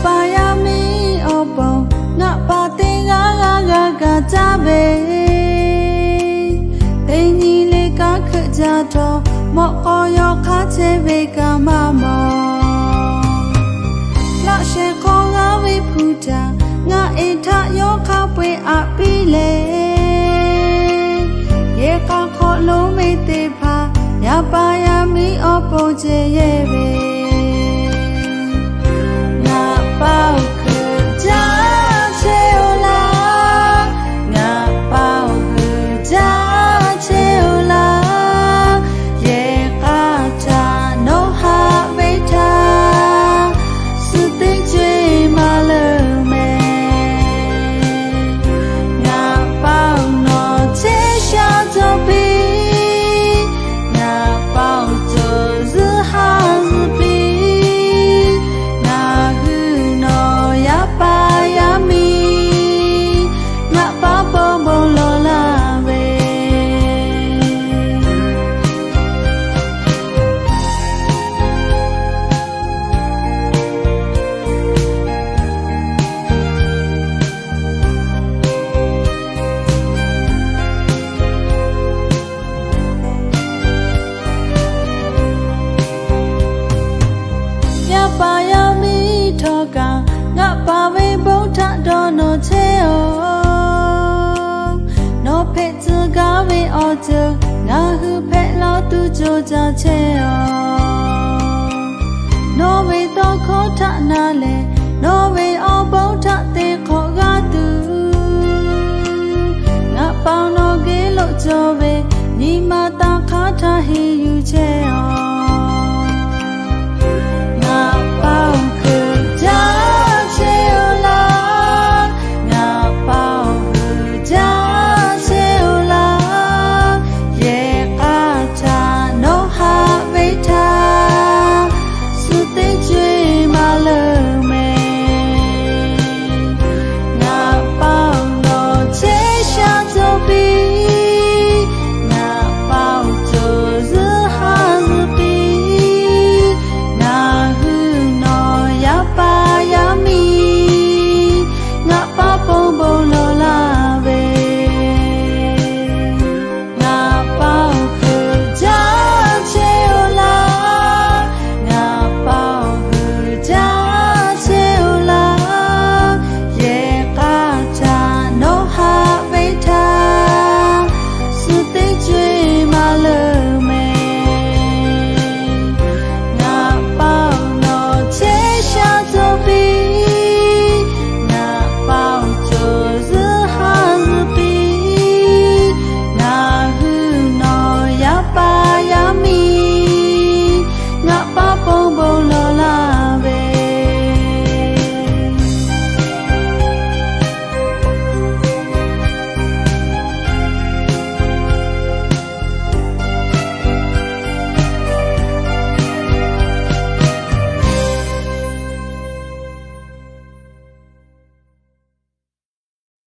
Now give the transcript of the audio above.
Paˍ yaˇ miˇ awˬ pon ngaˬ paˍ teˇ g'aˇ g'aˇ g'a gaˬ caˇ ve, teˇ nyi le kanˉ hkeuꞈ jaˇ htawˇ, mawꞈ k'aw yawˇ hk'aˇ chehˇ ve kaꞈ maˇ mawˬ. Laꞈ shehˍ hk'aw g'aˇ ve hpu htaꞈ ngaˬ eˬ htaꞈ yawˇ hk'a peu-eˬ aꞈ piˇ leh, yehˬ k'a hk'aw lonˉ ve teˇ hpaˍ yaˇ paˍ yaˇ miˇ awˬ pon ceh yehˇ ve, ngaˬ paˍ-oˬ, hkeuꞈ jaˇ chehˇ-oˬ laˇ. Ngaˬ paˍ-oˬ, hkeuꞈ jaˇ chehˇ-oˬ laˇ. Yehˬ k'a htaꞈ nawˬ haꞈ ve htaꞈ suh teˇ ceuˬ maˇ leuˬ mehˍ. Ngaˬ paˍ-oˬ, nawˬ chehˇ sha cawˬ piˇ. Ngaˬ paˍ-oˬ, cawˬ zuhˆ haˉ zuhˆ piˇ. Ngaˬ hui nawˬ yaˇ paˍ yaˇ miˇ, ngaˬ paˍ paw bon lawˬ laˇ ve. Yaˇ paˍ yaˇ miˇ htawˇ kaꞈ, ngaˬ paˍ ve bon htaꞈ dawˇ nawˬ chehˇ-oˬ. Nawˬ hpehꞈ tcuh gaˇ ve awˬ ceuˬ ngaˬ hui hpehꞈ la tuˬ co caˇ chehˇ-oˬ. Nawˬ ve tawˇ hkawˇ htaꞈ na leh, nawˬ ve awˬ bon htaꞈ te hk'awꞈ g'aˇ tuˬ, ngaˬ paˍ nawˬ geh lo cawˬ ve nyi ma taˇ hk'aˇ htaˇ henˇ yuˬ chehˇ-oˬ.